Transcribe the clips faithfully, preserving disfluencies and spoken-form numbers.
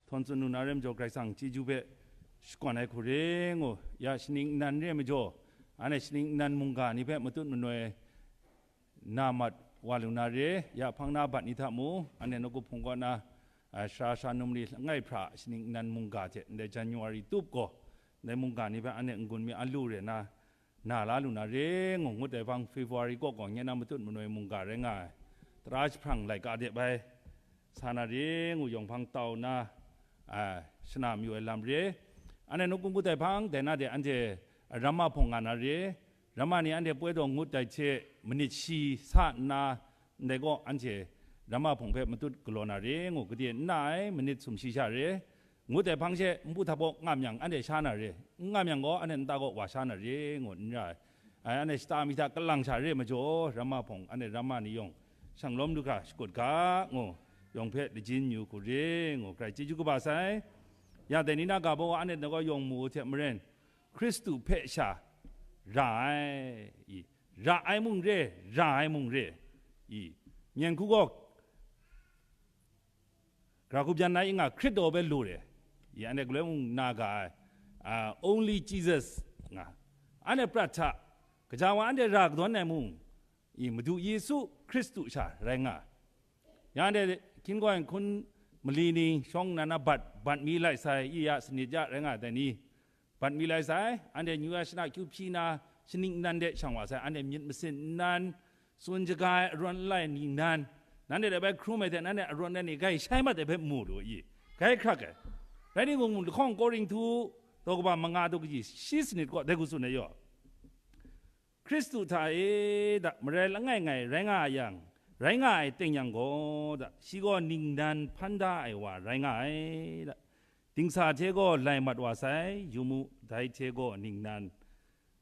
htawn tsun lu na re majaw, Karai Kasang chyeju hpe shakawn ai hku re ngu, ya shaning nnan re majaw, anhte shaning nnan mungga ni hpe matut manoi na mat wa lu na re, ya hpang na bat ni hta mu, anhte nawku hpung kaw na, a, sara sara num ri langai hpra shaning nnan mungga hte ndai January tup gaw, ndai mungga ni hpe anhte n-gun mi a lu re na, na la lu na re ngu ngut ai hpang, February kaw gaw nye na matut manoi mungga rai nga ai, tara jahprang laika de bai sa na re ngu yawng hpang tau na, a, shana mayu ai lam re. Anhte nawku ngut ai hpang, dai na de anhte ramma hpawng nga na re. Ramma ni anhte poi taw ngut ai hte manit shi sa nna, ndai gaw anhte ramma hpawng hpe matut galaw na re ngu, gade n na ai, manit sumshi sha re. Ngut ai hpang she npu htabaw ngam yang, anhte sha na re, n ngam yang gaw, anhte nta gaw wa sha na re ngu n ra ai. Ai, anhte shata mi hta kalang sha re majaw, ramma hpawng, anhte ramma ni yawng shang lawm lu hkra shakut ga ngu, yawng hpe lajin yu hku re ngu, Karai chyeju kaba sai. Ya dai ni na ga baw, anhte gaw yawng mu hte maren, Hkristu hpe sha ra ai, i, ra ai mung re, ra ai mung re, i, myen hku gaw, Gara hku byan na i nga, Hkrit daw bai lu re, i, anhte galoi mung na ga ai, a, only Jesus nga, anhte prat hta, gaja wa anhte ra kadawn ai mung, i, Madu Yesu Hkristu sha rai nga, ya anhte hkin gaw hkun mali ni shawng nnan na bat, bat mi lai sai, i ya sanit ya rai nga ai dai ni, bat mi lai sai, anhte nyu ya shana kyu hpyi na, shaning nnan de shang wa sai, anhte myit masin nnan, tsun shaga ai arawn n lai ningnan, nanhte dai bai hkrum ai hte nanhte arawn ai ni grai shai mat ai hpe mu lu i, grai hkrak ai. Rai timung, lahkawng Korinhtu daw kaba manga daw kaji shi sanit kaw dai hku tsun ai yaw, Hkristu hta e da, marai langai ngai rai nga yang, rai nga ai teng yang gaw da, shi gaw ningnan hpan da ai wa rai nga ai da. Dingsa hte gaw lai mat wa sai, yu mu, dai hte gaw ningnan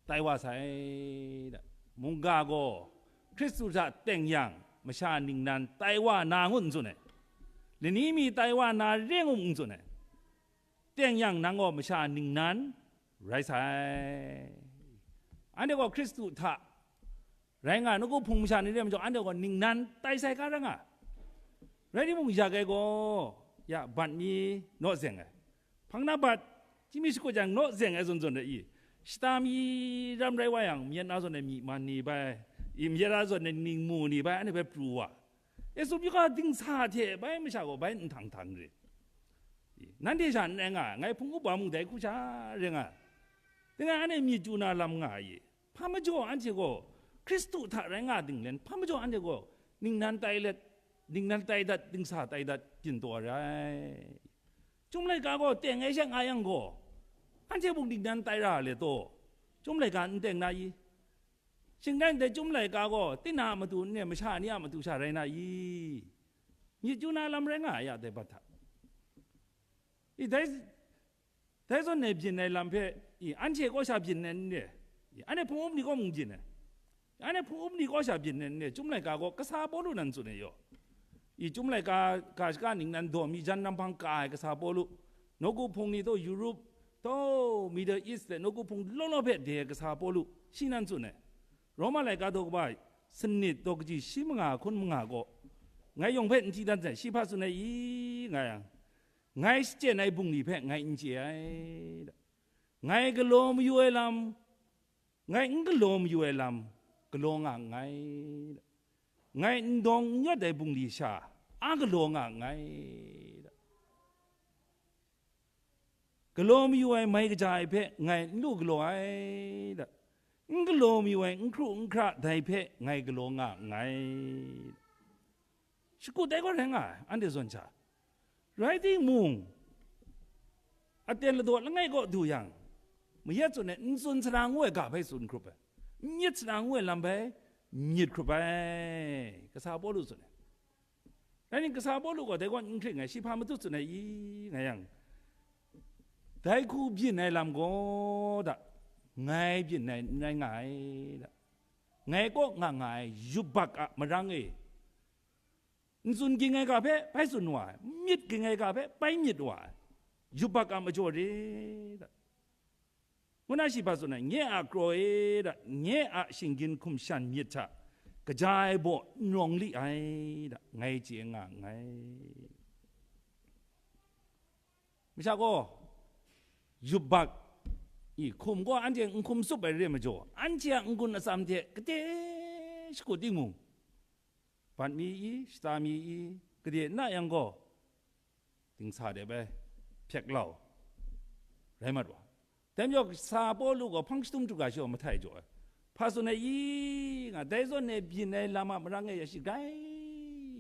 tai wa sai da. Mungga gaw Hkristu hta teng yang, masha ningnan tai wa na ngut n tsun ai. Lani mi tai wa na re ngut n tsun ai. Teng yang nang gaw masha ningnan rai sai. Anhte gaw Hkristu hta rai nga, nawku hpung masha ni re majaw, anhte gaw ningnan tai sai ga rai nga. Rai timung, yak ai gaw, ya, bat mi naw zeng ai. Hpang na bat, chyinmi shakut jang naw zeng ai zawn zawn de i, shata mi ram rai wa yang, myit na zawn de myi man ni bai, i, myit na zawn de ningmu ni bai, anhte bai pru wa. Yesu myu ga dingsa hte bai masha gaw bai nhtang htang re. I, nanhte sha n rai nga, ngai hpung up wa mung dai hku sha rai nga. Tingai anhte myit chyu na lam nga ai. Hpa majaw anhte gaw Hkristu hta rai nga dinglen, hpa majaw anhte gaw ningnan tai let, ningnan tai dat, dingsa tai dat, byin taw ai rai. Chyum laika gaw teng ai she nga yang gaw, anhte mung ningnan tai ra le taw? Chyum laika n teng na i? Shingran dai chyum laika gaw, tinang a matu n re, masha ni a matu sha rai na i? Myit chyu na lam rai nga ai ya, dai bat hta. I, dai, dai zawn e byin ai lam hpe, i, anhte kaw sha byin ai n re? I, anhte hpung up ni kaw mung byin ai. Anhte hpung up ni kaw sha byin ai n re? Chyum laika gaw kasa Pawlu nan tsun ai yaw. I, chyum laika ga shaka ningnan daw mi jan nam hpang ka ai kasa Pawlu, nawku hpung ni taw Europe, taw Middle East de nawku hpung law law hpe de ai kasa Pawlu, shi nan tsun ai. Roma laika daw kaba sanit daw kaji shi manga hkun manga gaw, ngai yawng hpe n chyi dan sai, shi hpa tsun ai i, nga yang, ngai shachyen ai bungli hpe ngai n chye ai da. Ngai galaw mayu ai lam, ngai n galaw mayu ai lam, galaw nga nngai da. Ngai n dawng n yawt ai bungli sha, a galaw nga nngai da. Galaw mayu ai mai kaja ai hpe ngai n lu galaw ai da. N galaw mayu ai n hkru n hkra dai hpe ngai galaw nga nngai da. Shakut ai gaw rai nga ai, anhte zawn sha. Rai timung, aten ladaw langai kaw du yang, mayat tsun ai n tsun sara ngu ai ga bai tsun hkrup ai, n myit sara ngu ai lam bai myit hkrup ai, kasa Pawlu tsun ai. Rai nna, kasa Pawlu gaw dai gaw n hkring ai, shi hpa matut tsun ai i, nga yang, dai hku byin ai lam gaw da, ngai byin ai n rai nga ai da. Ngai kaw nga nga ai yubak a marang e, n tsun ging ai ga hpe bai tsun wa ai, n myit ging ai ga hpe bai myit wa ai, yubak a majaw re da. Ngu na shi hpa tsun ai, nye a kraw e da, nye a shinggyim hkum shan myit hta, kaja ai baw n rawng li ai da, ngai chye nga nngai. Masha gaw, yubak, i, hkum gaw anhte n hkum tsup ai re majaw, anhte a n-gun atsam hte kade shakut timung, bat mi i, shata mi i, kade n na yang gaw, dingsa de bai, hpyek lau, rai mat wa. Dai majaw, kasa Pawlu gaw hpang shatum hkru ga shaw mahtai jaw ai. Hpa tsun ai i nga, dai zawn e byin ai lam a marang e ya shi grai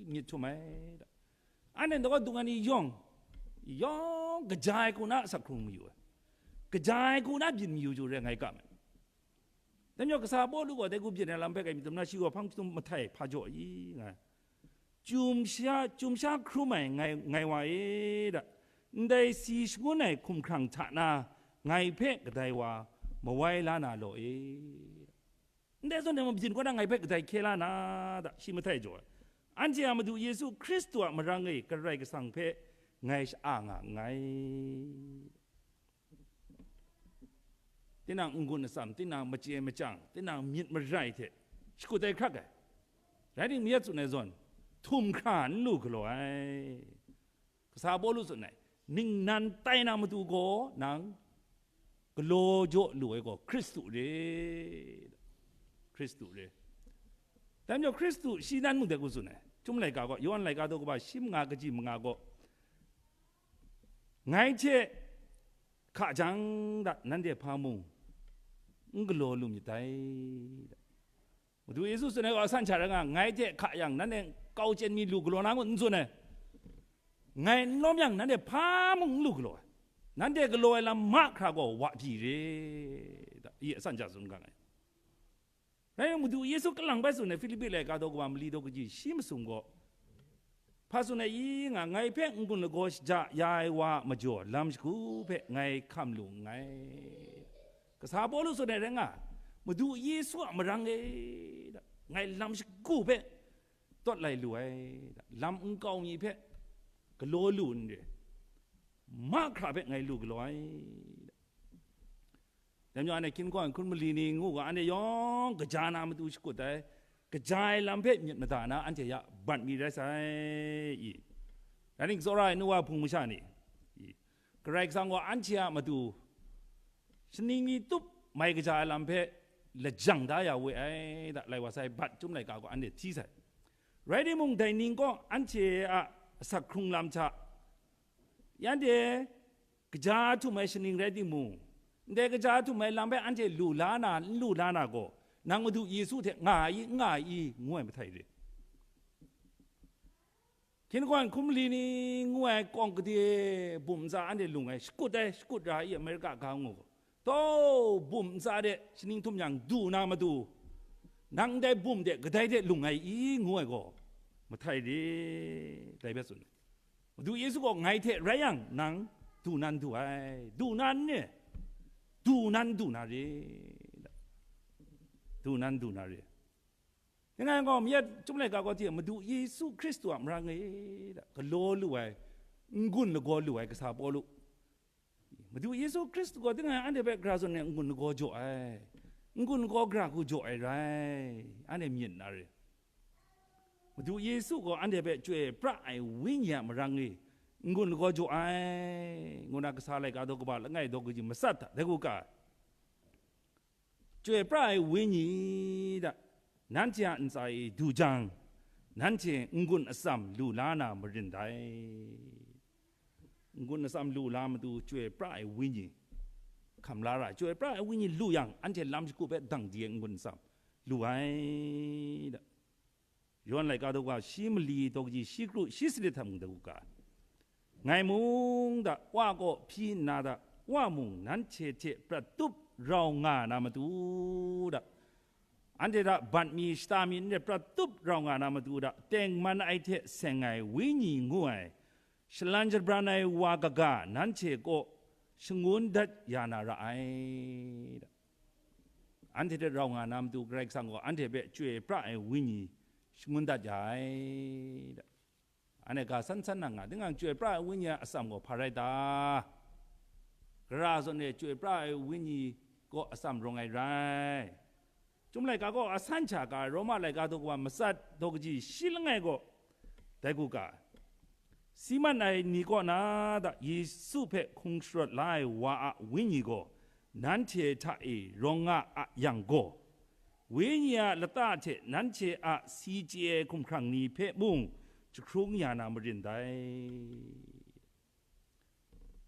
myit htum ai. Anhte ndai dung ai ni yawng, yawng kaja ai hku na asak hkrung mayu ai. Kaja ai hku na byin mayu ju re ngai kam ai. Dai majaw, kasa Pawlu gaw dai hku byin ai lam hpe kai myit htum na, shi gaw hpang shatum mahtai hpa jaw i nga, Chyum sha, chyum sha hkrum ai ngai, ngai wa e da, ndai si shangun ai hkumhkrang hta na ngai hpe kadai wa mawai la na law e. Ndai zawn e mabyin kaw na ngai hpe kadai hkye la na da, shi mahtai jaw ai. Anhte a Madu Yesu Hkristu a marang e Karai Kasang hpe ngai sha-a nga nngai. Tinang n-gun atsam, tinang machye machyang, tinang myit marai hte shakut ai hkrak ai. Rai timung, mayat tsun ai zawn, htum hkra n lu galaw ai. Kasa Pawlu tsun ai, ningnan tai na matu gaw nang galaw jaw lu ai gaw Hkristu re. Hkristu re. Dai majaw Hkristu shi nan mung dai hku tsun ai. Chyum laika gaw, Yawhan laika daw kaba shi manga kaji manga gaw, ngai hte hka jang da, nanhte hpa mung n galaw lu myit dai. Madu Yesu tsun ai gaw asan sha rai nga, ngai hte hka yang, nanhte kau chyen mi lu galaw na ngut n tsun ai. Ngai n lawm yang, nanhte hpa mung n lu galaw ai. Nanhte galaw ai lam mahkra gaw wa pyi re, da, i asan sha tsun ga ai. Rai yang, Madu Yesu kalang bai tsun ai Hpilipi laika daw kaba mali daw kaji shi masum gaw, hpa tsun ai i nga, ngai hpe n-gun lagaw shaja ya ai wa a majaw, lam shagu hpe ngai hkam lu nngai. Kasa Pawlu tsun ai rai nga, Madu Yesu a marang e, da, ngai lam shagu hpe tawt lai lu ai, da, lam nkau mi hpe galaw lu n re, mahkra hpe ngai lu galaw ai, da. Dai majaw, anhte hkinhkawng hkun mali ni ngu ga, anhte yawng kaja na matu shakut ai, kaja ai lam hpe myit mada na anhte ya bat mi rai sai i. Rai ningk, tsawra ai nu wa hpung masha ni, i, Karai Kasang gaw anhte a matu shaning mi tup mai kaja ai lam hpe lajang da ya we ai da, lai wa sai, bat chyum laika gaw anhte hti sai. Rai timung, dai ning gaw anhte a asak hkrung lam hta, anhte kaja htum ai shaning rai timung, ndai kaja htum ai lam hpe anhte lu la na, n lu la na gaw, nang Madu Yesu hte nga ai i, n nga ai i, ngu ai mahtai re. Hkinhkawng hkun mali ni ngu ai kawng gade bum ntsa anhte lung ai, shakut ai, shakut ra i, Amerika ga ngu gaw, taw, bum ntsa de shaning htum yang du na matu, nang ndai bum de kadai de lung ai i, ngu ai gaw, mahtai re, dai hpe tsun ai. Madu Yesu gaw, ngai hte rai yang, nang du nan du ai, du nan ne, du nan du na re, du nan du na re. Tingai gaw, mayat chyum laika gaw hte Madu Yesu Hkristu a marang e, da, galaw lu ai, n-gun lagaw lu ai kasa Pawlu. Madu Yesu Hkristu gaw tingai anhte hpe gara zawn e n-gun lagaw jaw ai, n-gun lagaw gara hku jaw ai rai, anhte myit na re. Madu Yesu gaw anhte hpe chyoi pra ai Wenyi a marang e n-gun lagaw jaw ai, ngu na kasa laika daw kaba langai daw kaji matsat hta dai hku ka ai. Chyoi pra ai Wenyi da, nanhte a ntsa e du jang, nanhte n-gun atsam lu la na marin dai. N-gun atsam lu la matu chyoi pra ai Wenyi hkam la ra ai. Chyoi pra ai Wenyi lu yang, anhte lam shagu hpe dang di ai n-gun atsam lu ai da. Yawhan laika daw ga shi mali daw kaji shi kru shi sanit hta mung dai hku ka ai. Ngai mung da, Wa kaw hpyi nna da, Wa mung nanhte hte prat tup rau nga na matu da, anhte hta bat mi shata mi n rai prat tup rau nga na matu da, tengman ai hte seng ai Wenyi ngu ai, shalan shabran ai wa kaga nanhte kaw shangun dat ya na ra ai da. Anhte hte rau nga na matu Karai Kasang gaw anhte hpe chyoi pra ai Wenyi shangun dat ya ai da. Anhte ga san san nang nga, tinang chyoi pra ai Wenyi a atsam gaw hpa rai ta? Gara zawn e chyoi pra ai Wenyi gaw atsam rawng ai rai. Chyum laika gaw asan sha ka ai, Roma laika daw kaba matsat daw kaji shi langai gaw dai hku ka ai. Si mat ai ni kaw na da Yesu hpe hkung sharawt la ai wa a Wenyi gaw nanhte hta e rawng nga a yang gaw, Wenyi a lata hte nanhte a si chye ai hkumhkrang ni hpe mung jahkrung ya na marin dai.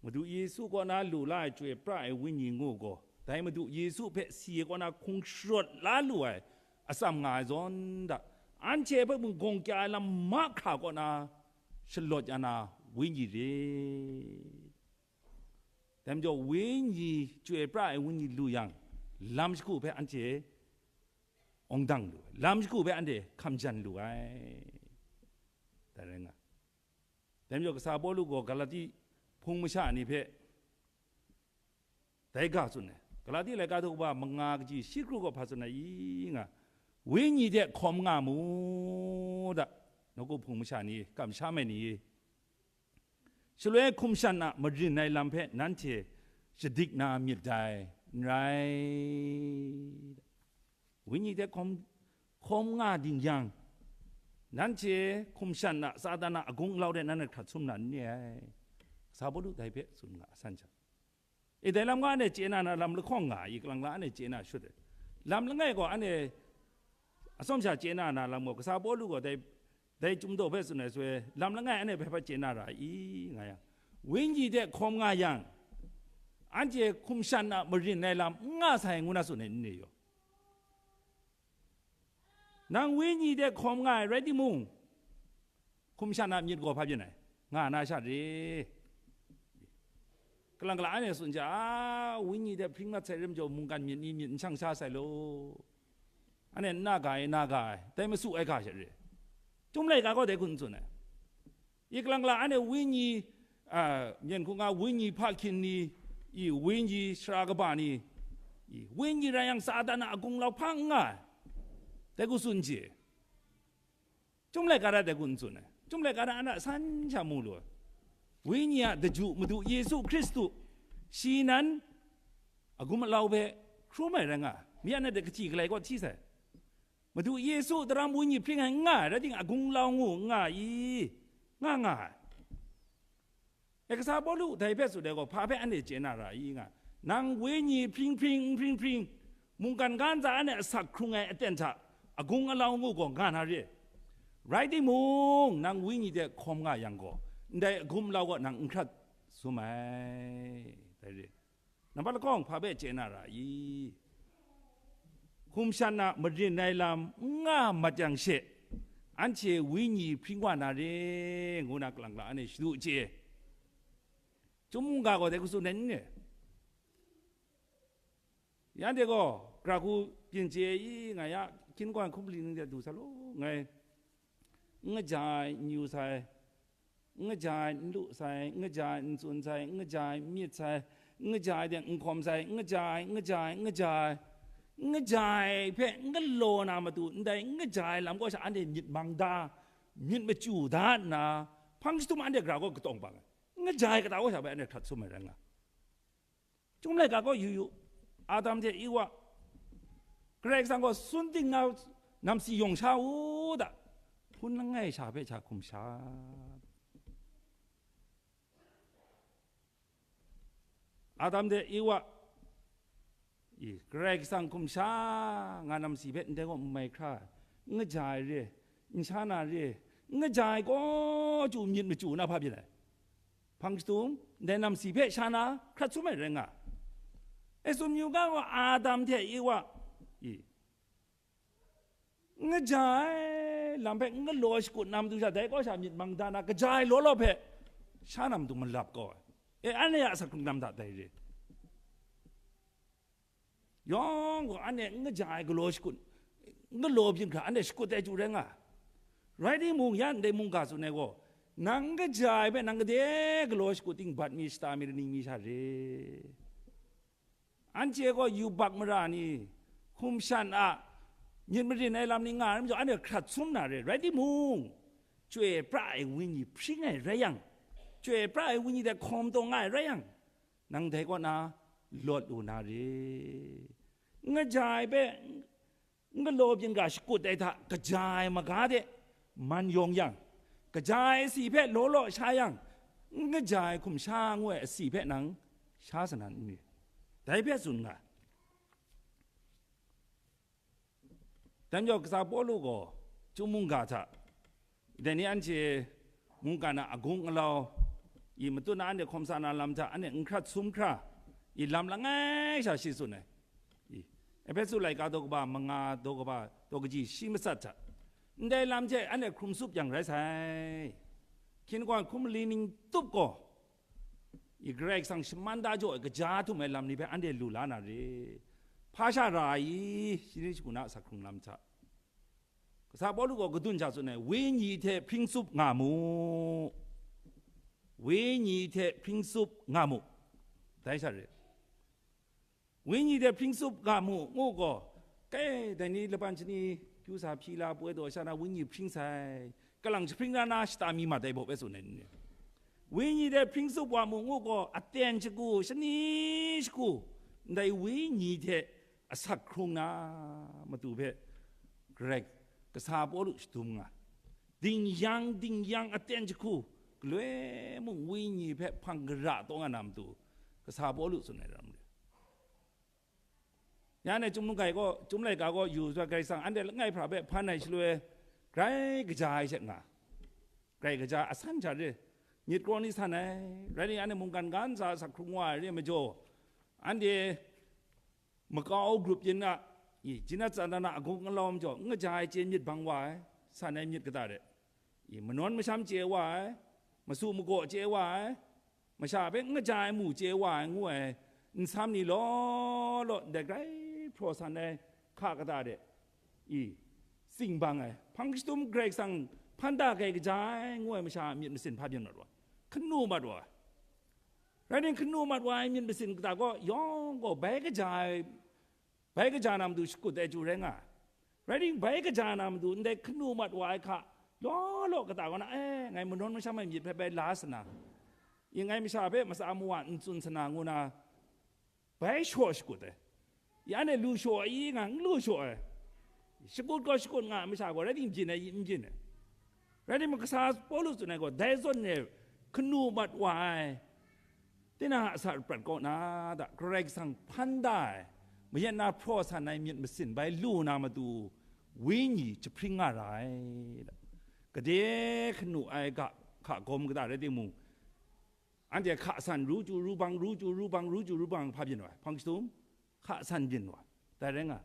Madu Yesu kaw na lu la ai chyoi pra ai Wenyi ngu gaw, dai Madu Yesu hpe si ai kaw na hkung sharawt la lu ai atsam nga ai zawn da, anhte hpe mung gawng kya ai lam mahkra kaw na shalawt ya na Wenyi re. Dai majaw, Wenyi, chyoi pra ai Wenyi lu yang, lam shagu hpe anhte awngdang lu ai, lam shagu hpe anhte hkam jan lu ai. Dai rai nga. Dai majaw, kasa Pawlu gaw Galati hpung masha ni hpe dai ga tsun ai. Galati laika daw kaba manga kaji shi kru gaw hpa tsun ai i nga, Wenyi hte hkawm nga mu da, nawku hpung masha ni, kamsham ai ni, shaloi hkum shan a marin ai lam hpe nanhte shadik na myit dai, n rai. Wenyi hte hkawm, hkawm nga ding yang, nanhte hkum shan a Satan a agung alau de nan hkrat sum na n re ai. Kasa Pawlu dai hpe tsun nga a san jang, e, dai lam gaw anhte chye na na lam lahkawng nga i, kalang la anhte chye na shut ai. Lam langai gaw anhte atsawm sha chye na na lam gaw, kasa Pawlu gaw dai, dai Chyum daw hpe tsun ai swe, lam langai anhte hpe hpa chye na ra i, nga yang, Wenyi hte hkawm nga yang, anhte hkum shan a marin ai lam n nga sai ngu na tsun ai n re yaw? Nang Wenyi hte hkawm nga ai rai timung, hkum shan a myit gaw hpa byin ai, nga na sha re. Kalang kala anhte tsun ja, a, Wenyi hte hpring mat sai rim jaw, mungkan myit ni myit n shang sha sai law. Anhte n na ga ai, na ga ai, dai masu ai ga sha re. Chyum laika gaw dai hku n tsun ai. I kalang la anhte Wenyi, a, myen hku nga Wenyi hpa hkyin ni, i Wenyi sara kaba ni, i Wenyi rai yang Satan a agung lau hpa n nga ai, dai hku tsun chye. Chyum laika ra dai hku n tsun ai. Chyum laika ra anhte a san sha mu lu ai. Wenyi a daju Madu Yesu Hkristu, shi nan agum alau hpe hkrum ai rai nga ai. Mi a na de kahti galai kaw hti sai. Madu Yesu daram Wenyi hpring ai n nga ai, rai timung, agung lau ngu n nga i, nga nga ai. E, kasa Pawlu dai hpe tsun ai gaw, hpa hpe anhte chye na ra i nga, nang Wenyi hpring hpring, n hpring hpring, mungkan ga ntsa anhte asak hkrung ai aten hta agung alau ngu gaw nga na re. Rai timung, nang Wenyi hte hkawm nga yang gaw, ndai agum lau gaw nang n hkrat sum ai, dai re. Nambat lahkawng hpa hpe chye na ra i? Hkum shan a marin ai lam n nga mat yang she, anhte Wenyi hpring wa na re, ngu na kalang la anhte shadu chye. Chyum mungga gaw dai hku tsun ai n re? Yanhte gaw, gara hku byin chye i, nga ya, hkyin kwan hkum hpri ning de du sa law, ngai, n kaja ai, n yu sai, n kaja ai, n lu sai, n kaja ai, n tsun sai, n kaja ai, n myit sai, n kaja ai de, n hkawm sai, n kaja ai, n kaja ai, n kaja ai, n kaja ai hpe n galaw na matu, ndai n kaja ai lam kaw sha anhte myit mang da, myit machyu da nna, hpang jahtum anhte gara gaw katawng bang ai, n kaja ai kata kaw sha bai anhte hkrat sum ai rai nga. Chyum laika gaw yu yu, Adam hte Ewa, Karai Kasang gaw sun ting na namsi yawng sha u da, hpun langai sha hpe sha hkum sha. Adam hte Ewa, i, Karai Kasang hkum sha nga namsi hpe ndai gaw n mai hkra, n kaja ai re, n sha na re, n kaja ai kaw chyu myit machyu na hpa byin ai. Hpang jahtum, ndai namsi hpe sha na hkrat sum ai rai nga. E, tsun yu ga gaw, Adam hte Ewa, i, n kaja ai lam hpe n galaw shakut na matu sha, dai kaw sha myit mang da na, kaja ai law law hpe sha na matu malap kau ai. E, anhte a asak hkrung lam hta dai re. Yawng gaw anhte n kaja ai galaw shakut, n galaw byin hkra anhte shakut ai chyu rai nga ai. Rai timung, ya ndai mungga tsun ai gaw, nang n kaja ai hpe nang gade galaw shakut ting, bat mi, shata mi, laning mi sha re. Anhte gaw yubak mara ni, hkum shan a myit marin ai lam ni nga ai majaw, anhte hkrat sum na re. Rai timung, chyoi pra ai Wenyi hpring ai rai yang, chyoi pra ai Wenyi hte hkawm taw nga ai rai yang, nang dai kaw na lawt lu na re. N kaja ai hpe n galaw byin hkra shakut ai hta kaja ai maga de man yawng yang, Kaja ai asi hpe law law sha yang, n kaja ai hkum sha ngu ai asi hpe nang sha sa na n ni? Dai hpe tsun nga. Dai majaw, kasa Pawlu gaw chyum mungga hta, dai ni anhte mungkan a agung alau, i matut na anhte hkawm sa na lam hta, anhte n hkrat sum hkra, i lam langai sha shi tsun ai. I, Ehpesu laika daw kaba manga, daw kaba daw kaji shi matsat hta, ndai lam hte anhte hkrum tsup yang rai sai. Hkying hkungga hkun mali ning tup gaw, i Karai Kasang shaman da jaw ai kaja htum ai lam ni hpe anhte lu la na re. Hpa sha ra ai i, shani shagu na asak hkrung lam hta. Kasa Pawlu gaw kadun sha tsun ai, wenyi hte hpring tsup nga mu. Wenyi hte hpring tsup nga mu. Dai sha re. Wenyi hte hpring tsup nga mu, ngu gaw, kai, dai ni laban shani kyu sa hpyi la poi taw sha na wenyi hpring sai, kalang jahpring na na shata mi mat ai baw bai tsun ai ni? Wenyi hte hpring tsup wa mu, ngu gaw, aten shagu, shani shagu, ndai wenyi hte asak hkrung na matu hpe, Karai kasa Pawlu shadum nga. Ding yang, ding yang aten jahku, galoi mung wenyi hpe hpang gara taw nga na matu, kasa Pawlu tsun ai ram re. Ya ne, Chyum Lung Kai gaw, Chyum Laika gaw yu zawn Karai Kasang anhte langai hpra hpe hpan ai shaloi, grai kaja ai she nga, grai kaja asan sha re, myit kraw ni san ai, rai nna anhte mungkan ga ntsa asak hkrung wa ai re majaw, anhte makau grup yin a, i, jinat tsat na a agung alau majaw, n kaja ai chye myit bang wa ai, san ai myit kata re, i, manawn masham chye wa ai, masu magaw chye wa ai, masha hpe n kaja ai mu chye wa ai ngu ai nsam ni law law ndai grai hpraw san ai hka kata de, i, tsing bang ai, hpang shadum Karai Kasang hpan da kai kaja ai ngu ai masha a myit masin hpa byin mat wa, hkanu mat wa. Rai nna hkanu mat wa ai myit masin kata gaw yawng gaw bai kaja ai, bai kaja na matu shakut ai chyu rai nga ai. Rai nna bai kaja na matu ndai hkanu mat wa ai hka law law kata gaw na, e, ngai manawn masham ai myit hpe bai la sa na, i, ngai masha hpe matsa mawa n tsun sa na ngu na, bai shaw shakut ai. Ya ne, lu shaw ai i nga, n lu shaw ai. Shakut gaw shakut nga ai masha gaw, rai timung byin ai i n byin ai. Rai timung, kasa Pawlu tsun ai gaw, dai zawn e hkanu mat wa ai, tinang a asak prat kaw na da, Karai Kasang hpan da ai, mayat na hpraw san ai myit masin bai lu na matu, wenyi jahpring nga ra ai da. Gade hkanu ai ga hka gawm kata rai timung, anhte hka san ru chyu ru bang, ru chyu ru bang, ru chyu ru bang hpa byin wa ai, hpang shadum hka san byin wa ai. Dai rai nga,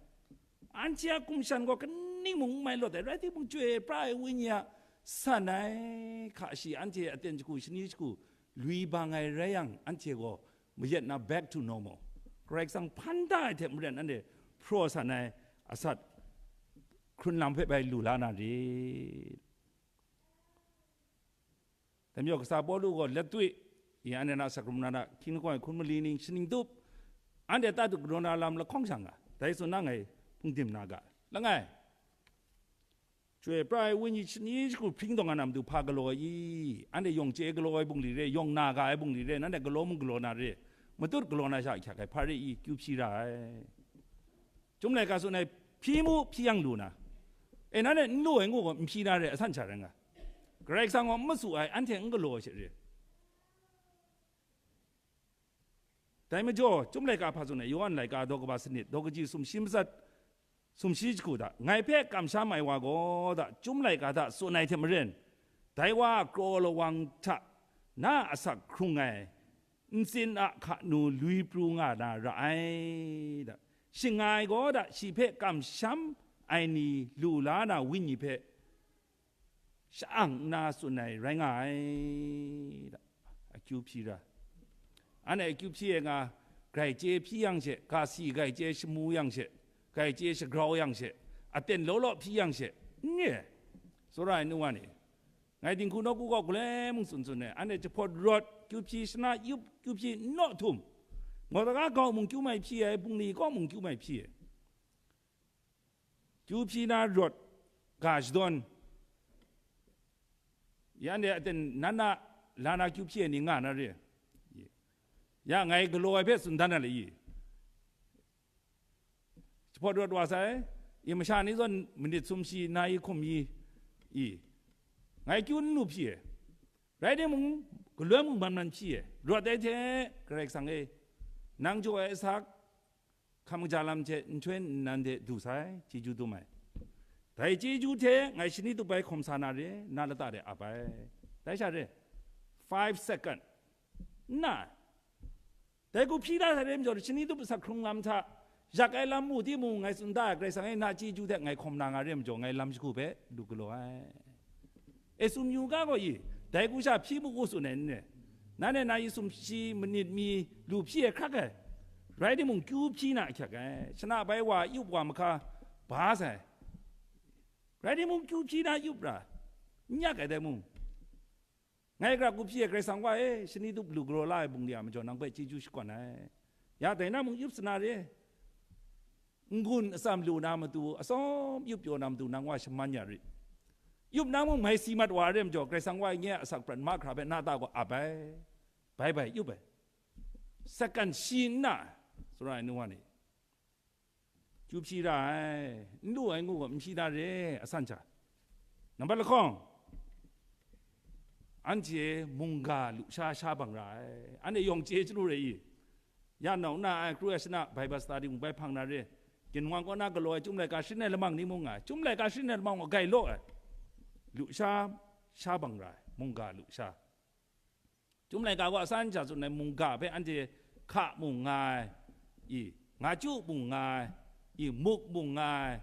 anhte a hkum shan gaw kaning mung n mai lawt ai, rai timung, chyoi pra ai wenyi a san ai hka shi anhte aten jahku shani jahku lui bang ai rai yang, anhte gaw mayat na back to normal, Karai Kasang hpan da ai hte maren anhte hpraw san ai asak hkrun lam hpe bai lu la na re. Dai majaw, kasa Pawlu gaw latwi, i, anhte na asak hkrung na, hkying hkungga hkun mali ning shaning tup, anhte tatut galaw na lam lahkawng sha nga, dai tsun na ngai hpung dim na ga. Langai, chyoi pra ai wenyi shani jahku hpring taw nga na matu hpa galaw ai i? Anhte yawng chye galaw ai bungli re, yawng na ga ai bungli re, nanhte galaw mung galaw na re, matut galaw na sha ahkyak ai hpa re i, kyu hpyi ra ai. Chyum laika tsun ai, hpyi mu, hpyi yang lu na, e, nanhte n lu ai ngu gaw, n hpyi na re, asan sha rai nga. Karai Kasang gaw n matsu ai, anhte n galaw ai she re. Dai majaw, Chyum laika hpa tsun ai, Yawhan laika daw kaba sanit, daw kaji sumshi matsat, sumshi jahku hta, ngai hpe kamsham ai wa gaw da, Chyum laika hta tsun ai hte maren, dai wa a kraw lawang hta na asak hkrung ai ntsin a hkanu lui pru nga na ra ai da. Shing nga ai gaw da, shi hpe kamsham ai ni lu la na wenyi hpe sha-ang nna tsun ai rai nga ai da. Akyu hpyi ra. Anhte akyu hpyi ai nga, grai chye hpyi yang she, ga si grai chye shamu yang she, grai chye shagrau yang she, aten law law hpyi yang she, n re ai. Tsawra ai nu wa ni, ngai dinghku nawku gaw galoi mung tsun tsun ai, anhte jahpawt rawt kyu hpyi, shana yup kyu hpyi n naw htum, mawtaga gau mung kyu mai hpyi ai, bungli kaw mung kyu mai hpyi ai. Kyu hpyi na rawt ga shadawn, ya, anhte aten nan a la na kyu hpyi ai ni nga na re. Ya, ngai galaw ai hpe tsun dan na le i? Jahpawt rawt wa sai, i, masha ni zawn manit sumshi, na i hkum i, i, Ngai kyu n lu hpyi e. Rai timung, galoi mung man man hpyi e. Rawt ai hte, Karai Kasang e, nang jaw ai asak, hkam kaja lam hte nhtoi nnan de du sai, chyeju dum ai. Dai chyeju hte ngai shani tup ai hkawm sa na re, na lata de ap ai. Dai sha re, five second. Nna, dai ku hpyi da sai re majaw, shani tup asak hkrung lam hta, yak ai lam mu timung, ngai tsun da ai, Karai Kasang e na chyeju hte ngai hkawm na nga re majaw, ngai lam shagu hpe lu galaw ai. E tsun yu ga gaw i, dai ku sha hpyi mu u tsun ai n re? Nanhte na yi sumshi manit mi lu hpyi ai hkrak ai, rai timung, kyu hpyi na ahkyak ai, shana bai wa yup wa mahka ba sai, rai timung, kyu hpyi na yup ra, n yak ai dai mung, ngai gara ku hpyi ai Karai Kasang wa e, shani tup lu galaw la ai bung de a majaw, nang hpe chyeju shakawn ai. Ya dai na mung yup sana re, n-gun atsam lu na matu, atsawm yup pyaw na matu, nang wa shaman ya rit. Yup na mung mai si mat wa re majaw, Karai Kasang wa e nye a asak prat mahkra hpe na ta gaw ap ai. Bai bai, yup ai. Second shi nna, sara ai nu wa ni, chyu hpyi ra ai, n lu ai ngu gaw n hpyi na re, asan hta. Nambat lahkawng, anhte mungga lusha sha bang ra ai. Anhte yawng chye chyalu re i? Ya nau na ai, kru ai shana, Bible study mung bai hpang na re, ginwang kaw na galaw ai, Chyum laika sharin ai lamang ni mung nga ai, Chyum laika sharin ai lamang gaw gai law ai, lusha sha bang ra ai, mungga lusha. Chyum laika gaw asan sha tsun ai mungga hpe anhte hka mung nga ai, i, ngachyu mung nga ai, i, muk mung nga ai,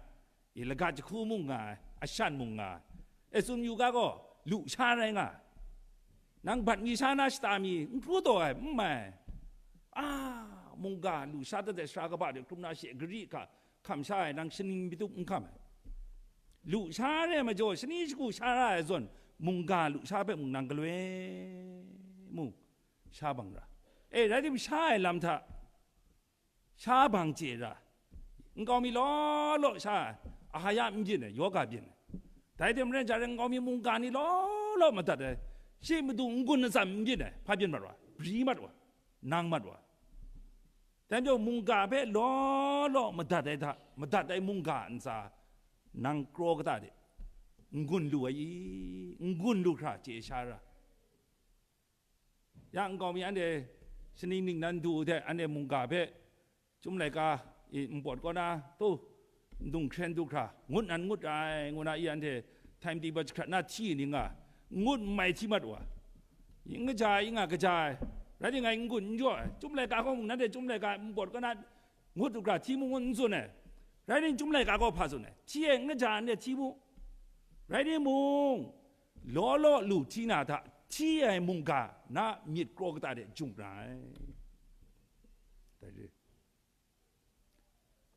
i, lagat jahku mung nga ai, ashan mung nga ai. E tsun yu ga gaw, lusha rai nga ai. Nang bat mi sha na shata mi n hkru taw ai, n mai. A, mungga lusha dat ai sara kaba de hkrum na she gari hka hkam sha ai, nang shaning matup n hkam ai. Lusha re majaw, shani shagu sha ra ai zawn, mungga lusha hpe mung nang galoi mung sha bang ra. E, rai timung, sha ai lam hta sha bang chye ra. Nkau mi law law sha ai, ahaya n byin ai, yoga byin ai. Dai hte maren, ja rai nkau mi mungga ni law law madat ai, shi matu n-gun atsam n byin ai, hpa byin mat wa, bri mat wa, nang mat wa. Dai majaw mungga hpe law law madat ai hta, madat ai mungga ntsa, nang kraw kata de, n-gun lu ai i, n-gun lu hkra chye sha ra. Ya nkau mi anhte shaning ningnan du hte anhte mungga hpe Chyum laika i npawt kaw na, tu, ndung hkren du hkra, ngut nan ngut ai, ngu na i anhte time table jahkrat na hti ni nga, ngut n mai hti mat wa. N kaja ai, i nga kaja ai, rai timung ngai n-gun n jaw ai, Chyum laika gaw mung nanhte Chyum laika npawt kaw na ngut du hkra hti mu ngut n tsun ai, rai timung Chyum laika gaw hpa tsun ai, hti ai n kaja ai n re hti mu, rai timung, law law lu hti na hta hti ai mungga na myit kraw kata de jung ra ai. Dai re.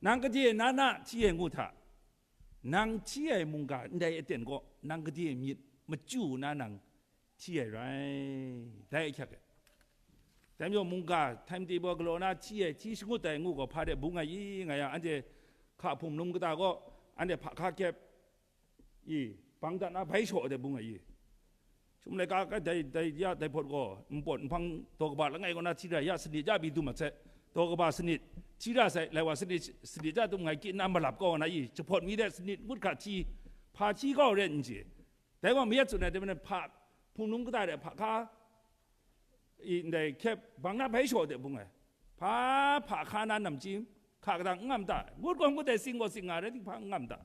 Nang gade na na hti ai ngu hta, nang hti ai mungga ndai aten kaw, nang gade myit machyu na nang hti ai rai, dai ahkyak ai. Dai majaw mungga time table galaw na hti ai, hti shangut ai ngu gaw hpa de bung ai i, nga yang, anhte hka hpung num kata gaw, anhte hpa hka kyep, i, bang dat na bai shaw de bung ai i. Chyum laika ga dai, dai ya, dai hpawt gaw, npawt nhpang daw kaba langai kaw na hti ra, ya sanit ya pyi dum mat sai, daw kaba sanit hti ra sai, lai wa sanit, sanit ya dum ngai kyi nna malap kau na i, jahpawt mi de sanit ngut hkra hti, hpa hti kau re n chye. Dai gaw mayat tsun ai, dai majaw hpa hpung num kata de hpa hka, i, ndai hkyep bang na bai shaw de bung ai. Hpa, hpa hka na namchying, hka kadang n ngam ta, ngut gaw ngut ai, sing gaw sing nga rai, hpa n ngam ta.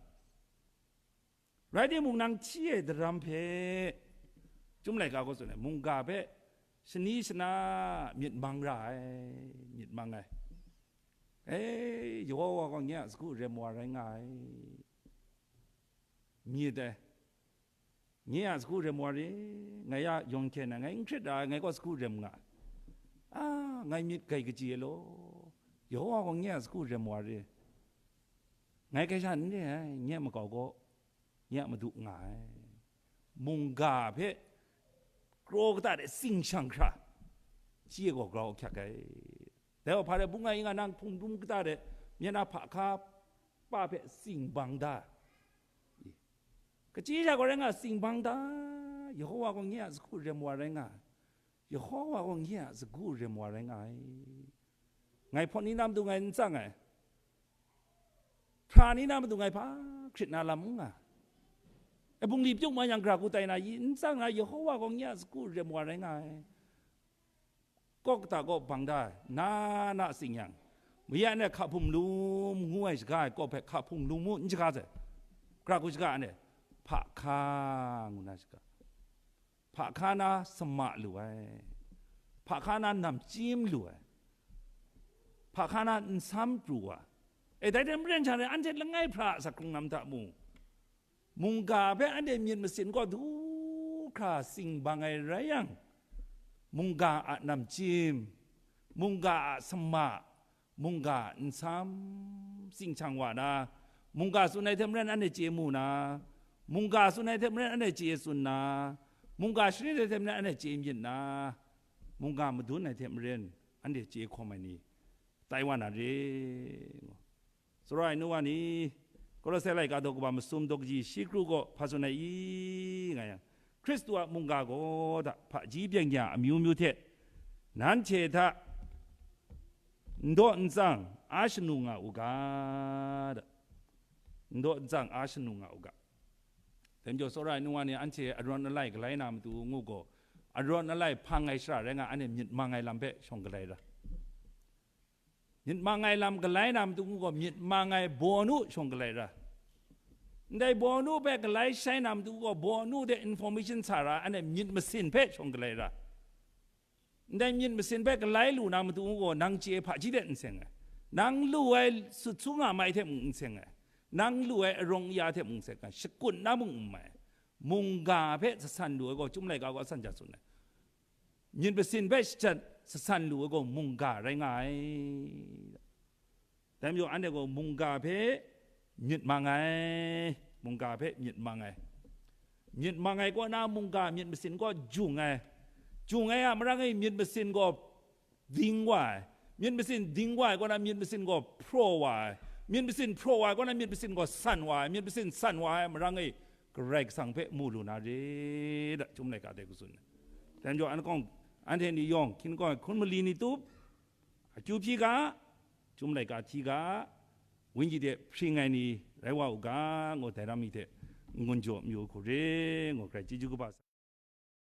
Rai timung, nang hti ai daram hpe, Chyum laika gaw tsun ai, mungga hpe shani shana myit mang ra ai, myit mang ai. E, Yehova gaw nye a sagu rem wa rai nga ai. Myit ai. Nye a sagu rem wa re, ngai ya yawng hkyen ai, ngai n hkrit ai, ngai gaw sagu rem nga ai. A, ngai myit gai kaji ai law, Yehova gaw nye a sagu rem wa re. Ngai hkrai sha n re ai, nye a makau gaw, nye a madu nga ai. Mungga hpe kraw kata de sing shang hkra, shi e gaw grau ahkyak ai. Dai gaw hpa rai bung ai i nga, nang hpung dum kata de myen na hpa hka pa hpe sing bang da. Kachyi sha gaw rai nga, sing bang da. Yehova gaw nye a sagu rem wa rai nga ai. Yehova gaw nye a sagu rem wa rai nga ai. Ngai hpawt ni na matu ngai n tsang ai. Hpra ni na matu ngai hpa hkrit na lam n nga. E, bungli pyuk ma yang, gara ku tai na, yi n tsang na, Yehowa gaw nye a sagu rem wa rai nga ai. Kawk kata kaw bang da ai, na na tsing yang, maye anhte hkahpung lum ngu ai shaga ai kawk hpe hkahpung lum mu n shaga sai, gara ku shaga anhte, hpa hka ngu na shaga, hpa hka na sama lu ai, hpa hka na namchyim lu ai, hpa hka na nsam pru wa. E, dai hte maren sha rai, anhte langai hpra a asak hkrung lam hta mu, mungga hpe anhte myit masin kaw du hkra sing bang ai rai yang, mungga a namchyim, mungga a sama, mungga a nsam, sing shang wa na, mungga tsun ai hte maren anhte chye mu na, mungga tsun ai hte maren anhte chye tsun na, mungga sharin ai hte maren anhte chye myit na, mungga madun ai hte maren anhte chye hkawm ai ni tai wa na re. Tsawra ai nu wa ni, Kolose laika daw kaba masum daw kaji shi kru gaw hpa tsun ai i, nga yang, Hkristu a mungga gaw da, hpaji byeng ya amyu myu hte nanhte hta n daw n tsang a shanu nga u ga, da, n daw n tsang a shanu nga u ga. Dai majaw, tsawra ai nu wa ni, anhte arawn alai galai na matu ngu gaw, arawn alai hpang ai shara rai nga, anhte myit mang ai lam hpe shawng galai ra. Myit mang ai lam galai na matu ngu gaw, myit mang ai baw nu shawng galai ra. Ndai baw nu hpe galai shai na matu ngu gaw, baw nu de information sa ra, anhte myit masin hpe shawng galai ra. Ndai myit masin hpe galai lu na matu ngu gaw, nang chye hpaji de n seng ai, nang lu ai sut su nga mai hte mung n seng ai, nang lu ai arawng aya hte mung n seng ai, shakut na mung n mai ai. Mungga hpe jasan lu ai gaw, Chyum laika gaw a san ja tsun ai, myit masin hpe shajat jasan lu ai gaw, mungga rai nga ai. Dai majaw, anhte gaw mungga hpe myit mang ai, mungga hpe myit mang ai. Myit mang ai kaw na, mungga myit masin gaw jung ai. Jung ai a marang e, myit masin gaw ding wa ai. Myit masin ding wa ai kaw na, myit masin gaw hpraw wa ai. Myit masin hpraw wa ai kaw na, myit masin gaw san wa ai. Myit masin san wa ai marang e, Karai Kasang hpe mu lu na re, da, Chyum laika de hku tsun ai. Dai majaw, an kawng, anhte ni yawng, hkin kawng ai hkun mali ni tup, akyu hpyi ga, Chyum laika hti ga, Wenyi de hpring ai ni rai wa u ga, ngu dai ram mi hte n-gun jaw mayu hku re, ngu hkrai chyeju kaba sa.